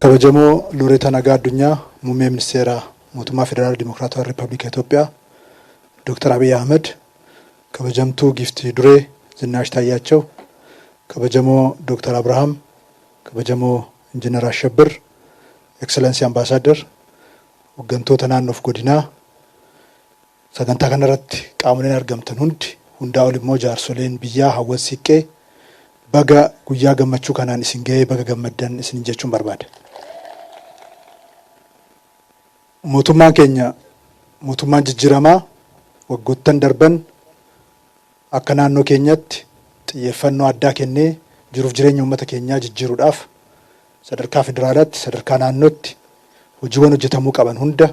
Kabajamoo Looreeta Nagaa Addunyaa, Muummee Ministeera Mootummaa Federaala Dimokiraatawaa Riippaabilika Itoophiyaa Dooktar Abiy Ahmed, kabajamtuu Giiftii Duree Zinnaash Taayyaachaw, kabajamoo Dooktar Abrahaam, kabajamoo Injiinar Ashabbir, Excellency Ambaasaadar, hoggantoota naannoof godinaa, sagantaa kanarratti qaamoleen argamtan hundi, hundaa ol immoo jaarsoleen biyyaa, hawwan siiqqee, baga guyyaa gammachuu kanaan isin ga'ee, baga gammaddan isinin jechuun barbaada. Mootummaan keenya, mootummaan jijjiiramaa, waggoottan darban akka naannoo keenyatti xiyyeeffannoo addaa kennee jiruuf jireenya uummata keenyaa jijjiiruudhaaf sadarkaa federaalaatti, sadarkaa naannootti hojiiwwan hojjetamuu qaban hunda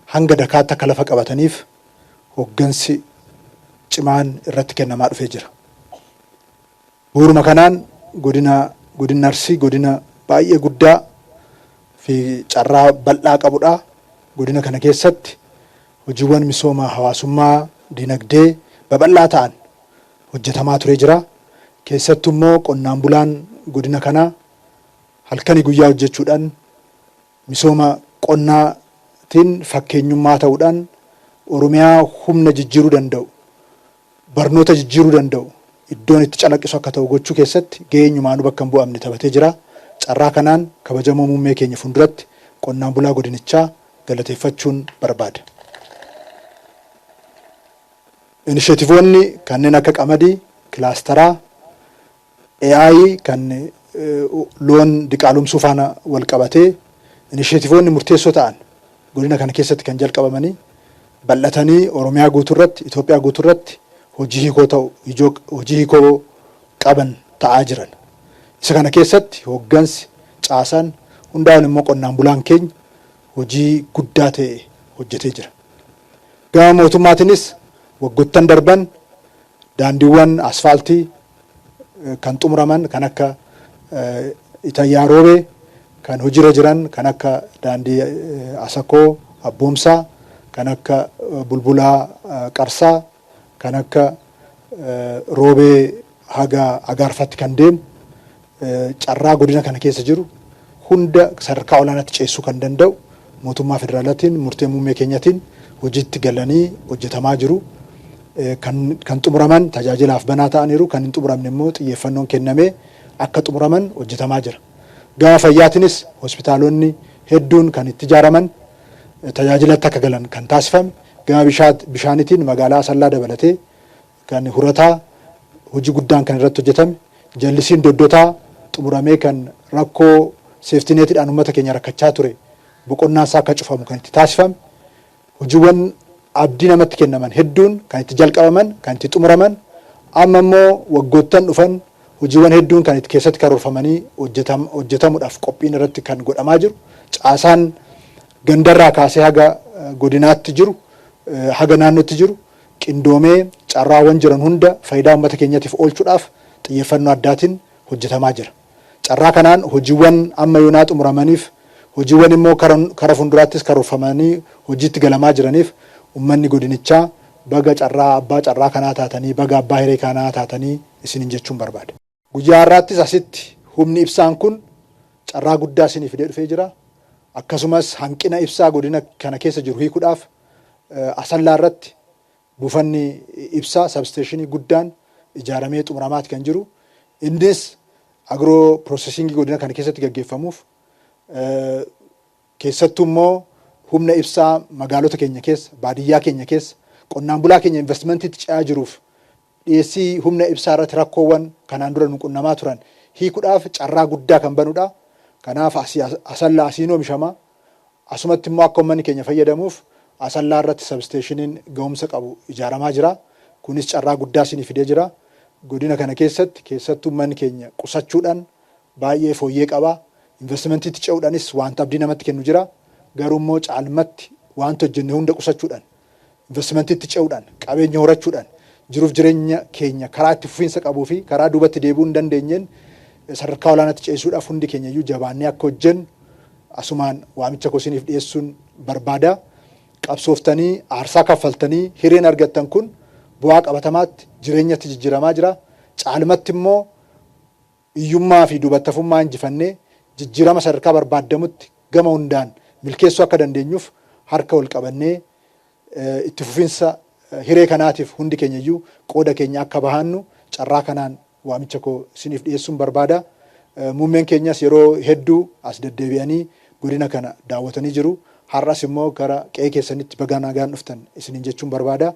hanga dakaatti akka lafa qabataniif hoggansi cimaan irratti kennamaa dhufee jira. Bu'uuruma kanaan godina godinni Arsii godina baay'ee guddaa fi carraa bal'aa qabudha. Godina kana keessatti hojiiwwan misooma hawaasummaa, dinagdee babal'aa ta'an hojjetamaa turee jira. Keessattuu immoo qonnaan bulaan godina kanaa halkanii guyyaa hojjechuudhaan, misooma qonnaatiin fakkeenyummaa ta'uudhaan, Oromiyaa humna jijjiiruu danda'u, barnoota jijjiiruu danda'u iddoon itti calaqqisu akka ta'u gochuu keessatti gahee eenyumaanuu bakka hin bu'amne taphatee jira. Carraa kanaan kabajamoo muummee keenya fuulduratti qonnaan bulaa godinichaa galateeffachuun barbaada. Inisheetivoonni kanneen akka qamadii, kilaastaraa, AI kan loon diqaalomsuu faana wal qabatee inisheetivoonni murteessoo ta'an godina kana keessatti kan jalqabamanii bal'atanii Oromiyaa guutuu irratti, Itoophiyaa guutuu irratti hojii hiikoo ta'u, hojii hiikoo qaban ta'aa jiran. Isa kana keessatti hoggansi, caasaan, hundaa ol immoo qonnaan bulaan keenya hojii guddaa ta'e hojjetee jira. Gama mootummaatiinis waggoottan darban daandiiwwan asfaaltii kan xumuraman kan akka Itayyaa Roobee, kan hojiirra jiran kan akka daandii Asakoo Abboomsaa, kan akka Bulbulaa Qarsaa, kan akka Roobee haga Agaarfatti kan deemu, carraa godina kana keessa jiru hunda sadarkaa olaanaatti ceessuu kan danda'u mootummaa federaalaatiin murtee muummee keenyatiin hojiitti galanii hojjetamaa jiru. Kan xumuraman tajaajilaaf banaa ta'aniiru, kan hin xumuramne immoo xiyyeeffannoon kennamee akka xumuraman hojjetamaa jira. Gama fayyaatiinis hospitaalonni hedduun kan itti ijaaraman, tajaajilatti akka galan kan taasifame, gama bishaaniitiin magaalaa Asallaa dabalatee kan Hurataa hojii guddaan kan irratti hojjetame, jallisiin Doddotaa xumuramee kan rakkoo seeftineetiidhaan uummata keenya rakkachaa ture boqonnaan isaa akka cufamu kan itti taasifame, hojiiwwan abdii namatti kennaman hedduun kan itti jalqabaman, kan itti xumuraman, amma immoo waggoottan dhufan hojiiwwan hedduun kan itti keessatti karoorfamanii hojjetamuudhaaf qophiin irratti kan godhamaa jiru, caasaan gandarraa kaasee haga godinaatti jiru, haga naannootti jiru qindoomee carraawwan jiran hunda faayidaa uummata keenyatiif oolchuudhaaf xiyyeeffannoo addaatiin hojjetamaa jira. Carraa kanaan hojiiwwan amma yoonaa xumuramaniif, hojiiwwan immoo kara fuulduraattis karoorfamanii hojiitti galamaa jiraniif uummanni godinichaa baga carraa abbaa carraa kanaa taatanii, baga abbaa hiree kanaa taatanii isiniin jechuun barbaada. Guyyaa har'aattis asitti humni ibsaan kun carraa guddaa isinii fidee dhufee jira. Akkasumas hanqina ibsaa godina kana keessa jiru hiikuudhaaf Asallaa irratti buufanni ibsaa sabsteeshinii guddaan ijaaramee xumuramaati kan jiru. Innis agiroo piroosesingii godina kana keessatti gaggeeffamuuf, keessattuu immoo humna ibsaa magaalota keenya keessa, baadiyyaa keenya keessa, qonnaan bulaa keenya investimentiitti ce'aa jiruuf dhiyeessii humna ibsaa irratti rakkoowwan kanaan dura nu qunnamaa turan hiikuudhaaf carraa guddaa kan banudha. Kanaaf Asallaa asiin oomishama. Asumatti immoo akka uummanni keenya fayyadamuuf Asallaa irratti sabsteeshiniin ga'umsa qabu ijaaramaa jira. Kunis carraa guddaa isinii fidee jira. Godina kana keessatti keessattuu uummanni keenya qusachuudhaan baay'ee fooyyee qaba. Investimentiitti ce'uudhaanis wanta abdii namatti kennu jira. Garuu immoo caalmatti wanta hojjenne hunda qusachuudhaan, investimentiitti ce'uudhaan, qabeenya horachuudhaan, jiruuf jireenya keenya karaa itti fufiinsa qabuu fi karaa duubatti deebi'uu hin dandeenyeen sadarkaa olaanaatti ceesisuudhaaf hundi keenya iyyuu jabaannee akka hojjennu asumaan waamicha koo isiniif dhiyeessuun barbaada. Qabsooftanii aarsaa kaffaltanii hireen argattan kun bu'aa qabatamaatti jireenyatti jijjiiramaa jira. Caalmatti immoo hiyyummaa fi duubattafummaa injifannee Jijjiirama sadarkaa barbaadamutti gama hundaan milkeessuu akka dandeenyuuf harka wal qabannee itti fufinsa hiree kanaatiif hundi keenya iyyuu qooda keenya akka bahannu carraa kanaan waamicha koo isiniif dhiyeessuun barbaada. Muummeen keenyas yeroo hedduu as deddeebi'anii godina kana daawwatanii jiru. Har'as immoo gara qe'ee keessanitti baga nagaan dhuftan isiniin jechuun barbaada.